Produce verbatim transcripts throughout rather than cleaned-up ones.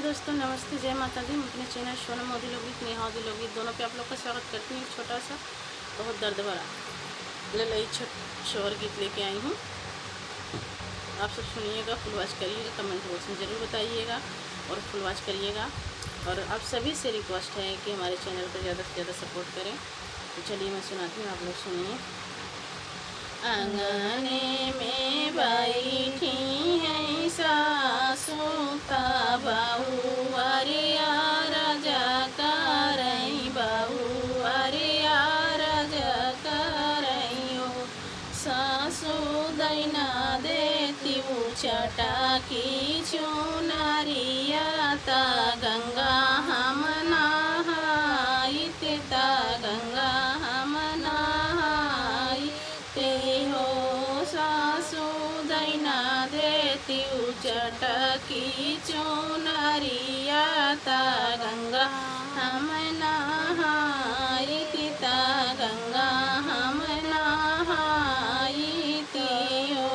दोस्तों नमस्ते, जय माता दी। मैं अपने चैनल सोनम अवधी लोकगीत, नेहा अवधी लोकगीत दोनों पे आप लोग का स्वागत करती हूँ। एक छोटा सा बहुत दर्द भरा ललई छठ शोहर गीत लेके आई हूँ। आप सब सुनिएगा, फुल वॉच करिएगा, कमेंट बॉक्स में ज़रूर बताइएगा और फुल वॉच करिएगा। और आप सभी से रिक्वेस्ट है कि हमारे चैनल को ज़्यादा से ज़्यादा सपोर्ट करें। तो चलिए मैं सुनाती हूँ, आप लोग सुनिए। आंगने में बैठी हैं सासू, त बहुअरिया रज करई, बहुअरिया रज करई ओ। सासू दैना देतिउ चटकी चुनरिया, त गंगा हम नहाइत, त गंगा हम नहाइत हो। सासू दैना देतिउ चटकी चुनरिया, त गंगा हम नहाइत, त गंगा हम नहाइत हो।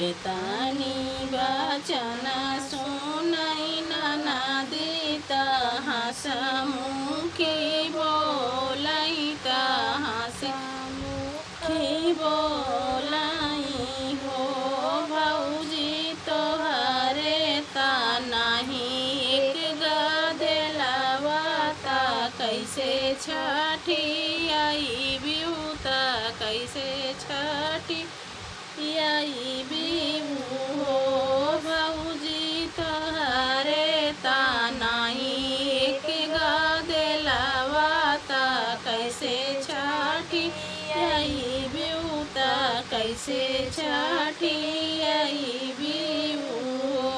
एतनी बचन सुनई ननदी, त हँसमुखी बोलई, त हँसमुखी बोलई हो। भौजी तोहरे त नहीं एक गदेलवा, त कैसे छठी अइबिउ, त कैसे छठी अइबिउ हो। भौजी तोहरे त नाही एक गदेलवा, त कैसे छठी अइबिउ, त कैसे छठी अइबिउ हो।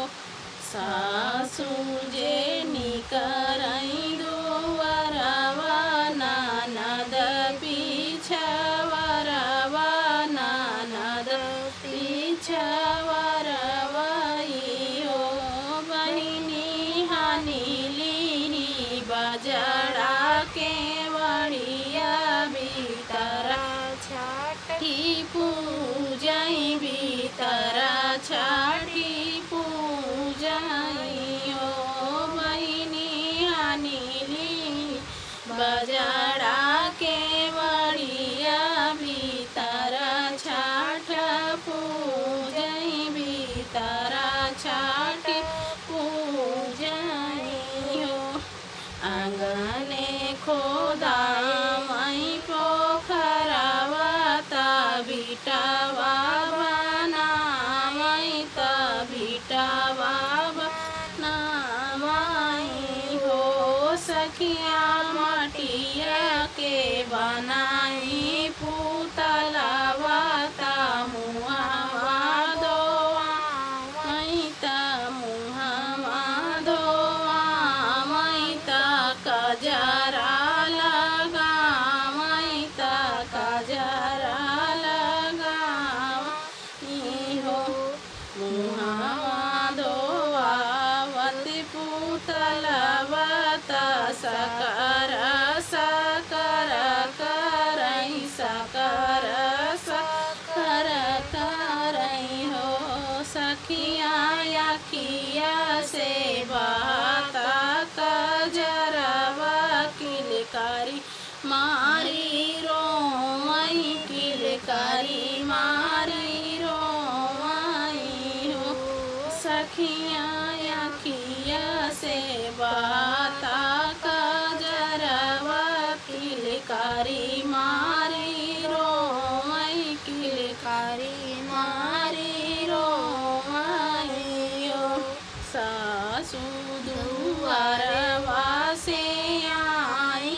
सासू जे निकरई दुअरवा, ननद पीछवरवा, ननद पीछवरवा ई हो। बहिनी हानि लिही बजड़ा केवड़िया, भीतर छठी पूजई, भीतर छठी पूजई ओ। बहिनी हानि लिही बजड़ा केवड़िया, भीतर छठ पूजई, भीतर छठ पूजई ओ। आंगने खोदावई पोखरवा, त बिटवा बनावई, त बिटवा बनावई हो। सखिया मटिया के बनाई पुतलवा, त मुहवा धोवा मई त मुहवा धोवा, मई त कजरा लगावई, त कजरा लगावई हो। मुहवा धोवावत पुतलवा, त सकर सकर करई, सकर सकर करई हो। सखिया अखिया से बहत कजरवा, किलकारी मारी रोवई, किलकारी मारी रोवई हो। सखिया अखिया से बहत कजरवा, किलकारी मारी रोवई, किलकारी मारी रोवई ओ। सासू दुआरवा से आई,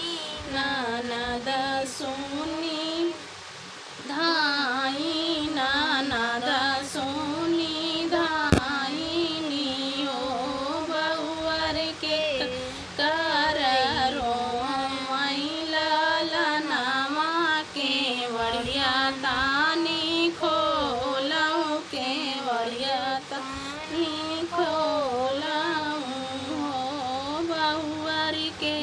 ननद सुनी धाई, ननद सुनी धाई नी ओ। बहुअर के कर रोवई ललनवा, केवड़िया तानी खोलऊ, केवड़िया तानी खोलऊ हो। बहुअर के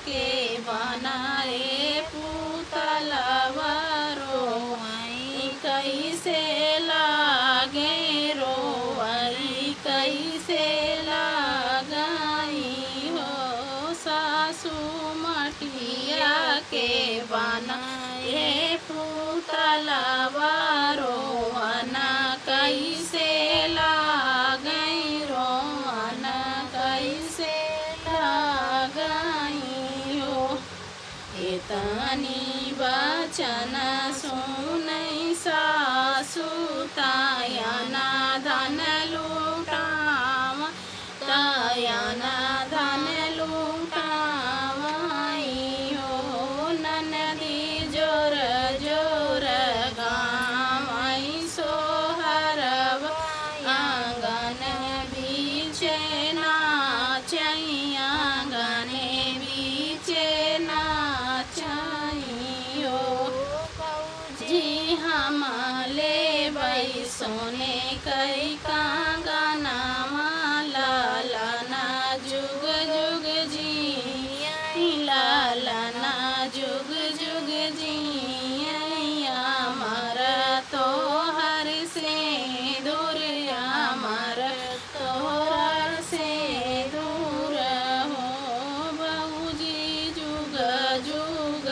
के बनाए पुतलवा रोवई कैसे लागे, रोवई कैसे लागई हो। सासू मटिया के बनाए पुतलवा रोवना कैसे लागई, रोवना कैसे लागई हो। एतनी बचन सुनई सासु, तायना धन लूटावा, तायना धन लूटावई हो। ननदी जोर जोर गावई सोहरवा, आंगन बीचे नाचई, आंगन बीचे नाचई हो। जी हम लेबई सोने कई कंगनवा, लालना जुग जुग जियई, लालना जुग जुग जियई। अमर तोहर सेंदुर, अमर तोहर सेंदुर हो। बाबूजी जुग जुग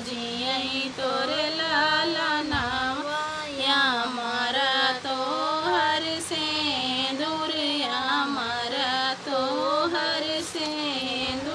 जियई तोर लालनवा, अमर तोहर सेंदुर, अमर तोहर सेंदुर।